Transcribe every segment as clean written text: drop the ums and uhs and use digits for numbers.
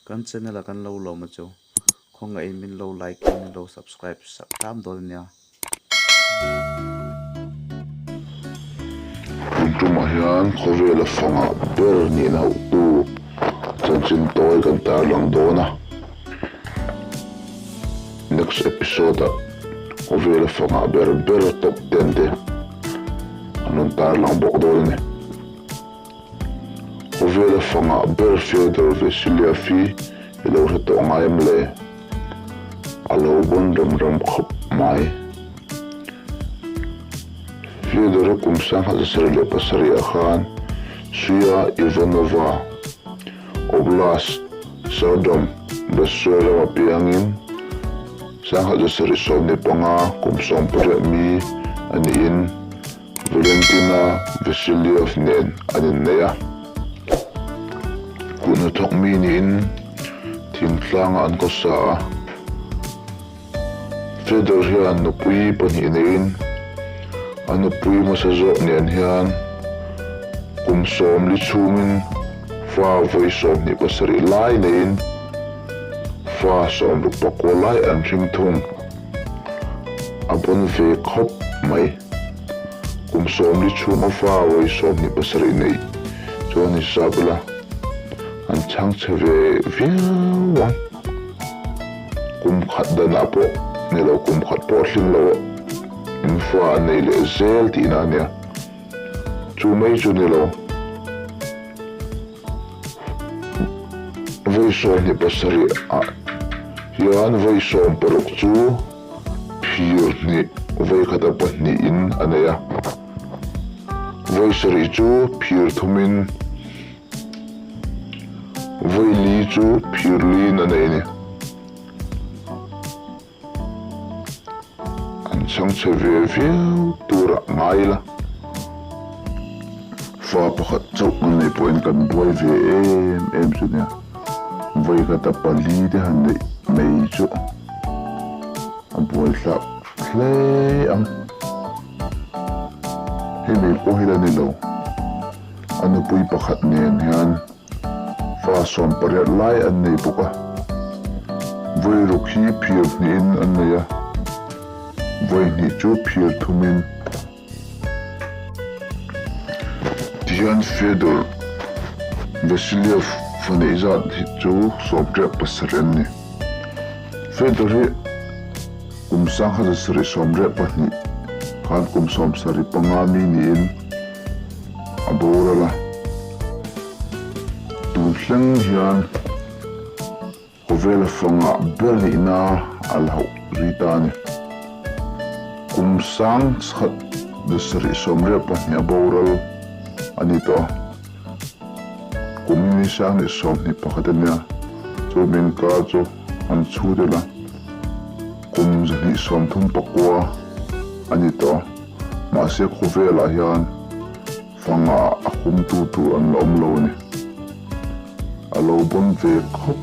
Kan channel ah kan lo lawm a chu. Khawngaihin min lo like in min lo subscribe sak hram dawn a nia. Tun tumah hian khawvela fangah ber nihna hauhtu chanchin tawi kan tarlang dawn a. Next episode ah khawvela fangah ber ber top ten te an rawn tarlang bawk dawn a ni. Khawvela fangah ber Fyodor Vasilyev hi i lo hre tawh ngai em le? A lo bawn rem rem khawp mai. Fyodor-a kum 1707 ah khan Suya Ivanova Oblast, Sardom, Russia rama piangin 1775 kum 18 mi a niin Valentina Vasilyev nen an inneih a, kut hnathawk mi niin thingtlangah an khawsa a. Fedor hian nupui pahnih neiin a nupui hmasa zawk nen hian kum 40 chhungin fa vawi 27 lai neiin fa 69 lai an hring thung. A bawn ve khawp mai. Kum 40 chhung a fa vawi 27 neih chuan ni sap ila an chhang chhe ve viau ang. Kum khat danah pawh ni lo kum khat pawh hlim lo in fa an nei leh zel tihna a nia. Chu mai chu ni lo. Vawi 27 ah hian vawi 16 chu phir hnih vawi khata pahnih in a nei a, vawi sarih chu phir thum in, vawi li chu phir li in a nei a ni. An chhang chhe ve viau tur ah ngai ila. Fa pakhat chauh kan neih pawhin kan buai ve em em chu nia. Vawi khata pali te han neih mai chu a buai thlak hle ang. Hei mai pawh hi la ni lo. A nupui pakhat nen hian. Fa 18 lai an nei bawk a, vawi ruk hi phir hnihin an nei a, vawi hnih chu phir thumin. Tihian Fyodor Vasilyev fa neih zat hi chu 67 an ni. Fyodor hi kum 1772 khan kum 75 mi niin a boral a. Tun thleng hian khawvela fangah ber nihna a la hauh ri ta a ni. Kum 1772 a boral a ni tawh a, kum hi ni 2021 a nia, chu min kar chu an chhut ila kum 239 a ni tawh a, mahse khawvelah hian Fanga a humtu tur an la awm lo a ni. A lo bawn ve khawp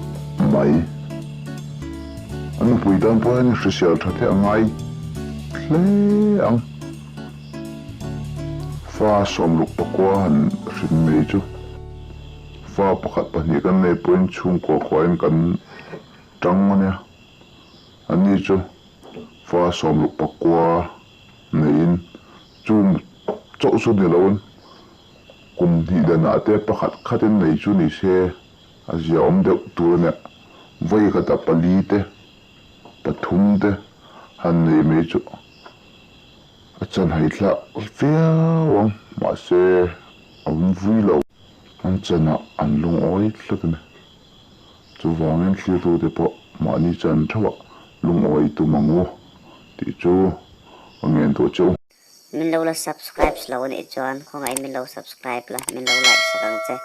mai. A nupui tan pawh hian hrisel tha te a ngai hle ang. Fa 64 han hrin mai chu fa pakhat pahnih kan nei pawhin chhungkua khuahin kan tang a nia. Ani chu fa 69 neiin Chu chauh chu ni loin kum hnih danah te pakhat khatin nei chu ni se a zia awm deuh tur a nia. Vawi khata pali te pathum te han nei mai chu a chan hai thlak viau ang mahse a awm vui lo. An chanah an lungawi tlat a ni. Chuvangin thlirtute pawh mahni chan theuhah lungawi tum ang u tih chu ka ngen duh che u. Min lo la subscribes lo anih chuan khawngaih min lo subscribe la min lo like sak ang che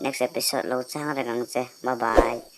next episode lo chang reng ang che bye bye.